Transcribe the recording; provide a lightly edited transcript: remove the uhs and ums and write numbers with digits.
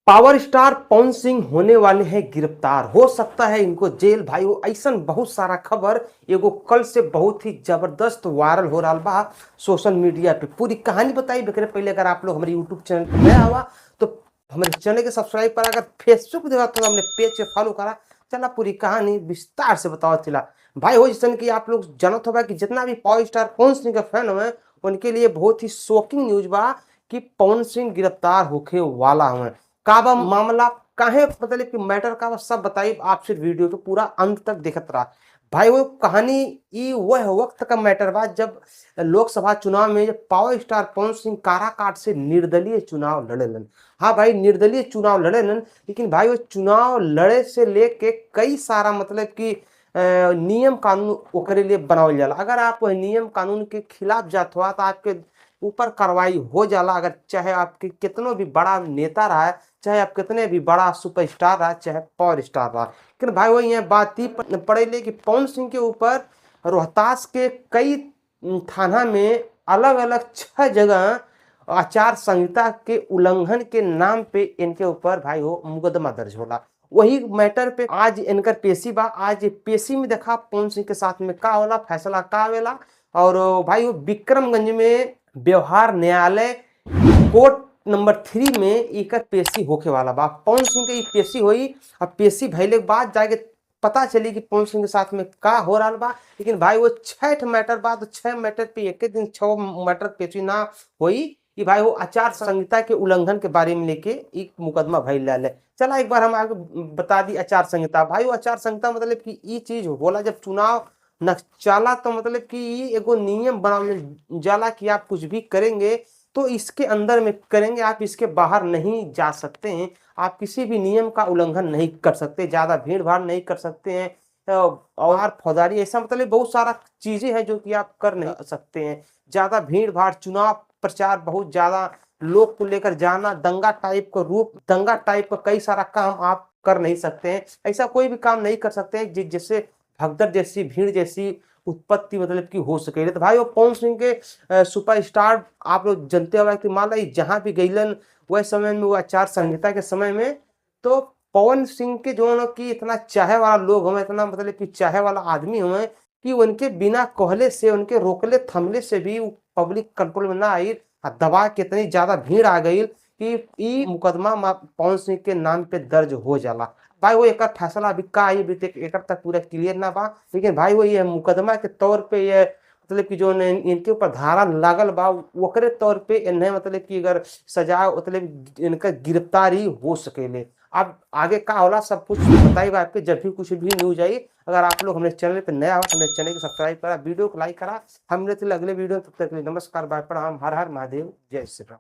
Power star Pawan Singh होने वाले हैं गिरफ्तार, हो सकता है इनको जेल। भाई वो ऐसा बहुत सारा खबर एगो कल से बहुत ही जबरदस्त वायरल हो रहा बा सोशल मीडिया पे। पूरी कहानी बताई बेकरे पहले अगर आप लोग हमारे यूट्यूब चैनल पर नया हुआ तो हमारे चैनल के सब्सक्राइब करा, अगर फेसबुक पे देखा तो हमने पेज के फॉलो करा। चला पूरी कहानी विस्तार से बताओ चला। भाई हो जैसन कि आप लोग जानत होगा कि जितना भी पावर स्टार पवन सिंह के फैन हुए उनके लिए बहुत ही शॉकिंग न्यूज बा कि पवन सिंह गिरफ्तार होखे वाला हुए। का बा मामला, काहे मतलब कि मैटर का बा, सब बताई आप सिर्फ वीडियो के पूरा अंत तक देखत रहा। भाई वो कहानी ई वह वक्त का मैटर बा जब लोकसभा चुनाव में पावर स्टार पवन सिंह काराकाट से निर्दलीय चुनाव लड़ेलन। हाँ भाई निर्दलीय चुनाव लड़ेलन, लेकिन भाई वो चुनाव लड़े से लेके कई सारा मतलब कि नियम कानून ओकरे लिए बनावल जाला। अगर आप नियम कानून के खिलाफ जात हुआ तो आपके ऊपर कार्रवाई हो जाला। अगर चाहे आपके कितनों भी बड़ा नेता रहा है, चाहे आप कितने भी बड़ा सुपरस्टार रहा, चाहे पावर स्टार रहा, लेकिन भाई वही है बात ही पड़े ले कि पवन सिंह के ऊपर रोहतास के कई थाना में अलग अलग 6 जगह आचार संहिता के उल्लंघन के नाम पे इनके ऊपर भाई हो मुकदमा दर्ज होला। वही मैटर पे आज इनकर पेशी बा। आज पेशी में देखा पवन सिंह के साथ में का होला, फैसला का आवेला। और भाई वो विक्रमगंज में व्यवहार न्यायालय कोर्ट नंबर 3 में एकर पेशी होखे वाला बा। पवन सिंह के पेशी हुई और पेशी भइले के बाद जाके पता चली कि पवन सिंह के साथ में का हो रहा बा। लेकिन भाई वो 6 मैटर बा, तो 6 मैटर पे एक दिन 6 मैटर पेशी ना होई। कि भाई वो आचार संहिता के उल्लंघन के बारे में लेके एक मुकदमा भइल रहा है। चला एक बार हम आगे बता दी आचार संहिता। भाई वो आचार संहिता मतलब कि ई चीज होला जब चुनाव नक्चाला तो मतलब कि ई एगो नियम बनावल जाला कि आप कुछ भी करेंगे तो इसके अंदर में करेंगे, आप इसके बाहर नहीं जा सकते हैं, आप किसी भी नियम का उल्लंघन नहीं कर सकते, ज़्यादा भीड़ भाड़ नहीं कर सकते हैं और फौजदारी ऐसा मतलब बहुत सारा चीज़ें हैं जो कि आप कर नहीं सकते हैं। ज़्यादा भीड़ भाड़, चुनाव प्रचार, बहुत ज़्यादा लोग को लेकर जाना, दंगा टाइप का रूप, दंगा टाइप का कई सारा काम आप कर नहीं सकते हैं। ऐसा कोई भी काम नहीं कर सकते हैं जिससे भगदड़ जैसी भीड़ जैसी उत्पत्ति मतलब कि हो सके। तो भाई वो पवन सिंह के सुपरस्टार आप लोग जनते हो कि मान लो जहाँ भी गईलन वह समय में वो आचार संहिता के समय में तो पवन सिंह के जो है कि इतना चाहे वाला लोग हुए, इतना मतलब कि चाहे वाला आदमी हुए कि उनके बिना कहले से, उनके रोकले थमले से भी पब्लिक कंट्रोल में ना आई और दबा के इतनी ज्यादा भीड़ आ गई कि ई मुकदमा पवन सिंह के नाम पे दर्ज हो जाला। भाई वो एक फैसला अभी का आई अभी तक एक तक पूरा क्लियर ना बा, लेकिन भाई वो ये मुकदमा के तौर पे ये मतलब कि जो इनके ऊपर धारा लागल बा ओकरे तौर पे इन्हें मतलब कि अगर सजा मतलब इनका गिरफ्तारी हो सकेले। अब आगे का होला सब कुछ बताइए आपके जब भी कुछ भी न्यूज आई। अगर आप लोग हमारे चैनल पर नया हो हमारे चैनल को सब्सक्राइब करा, वीडियो को लाइक करा। हम मिलते अगले वीडियो, तब तक के लिए नमस्कार, बाय, प्रणाम, हर हर महादेव, जय श्री राम।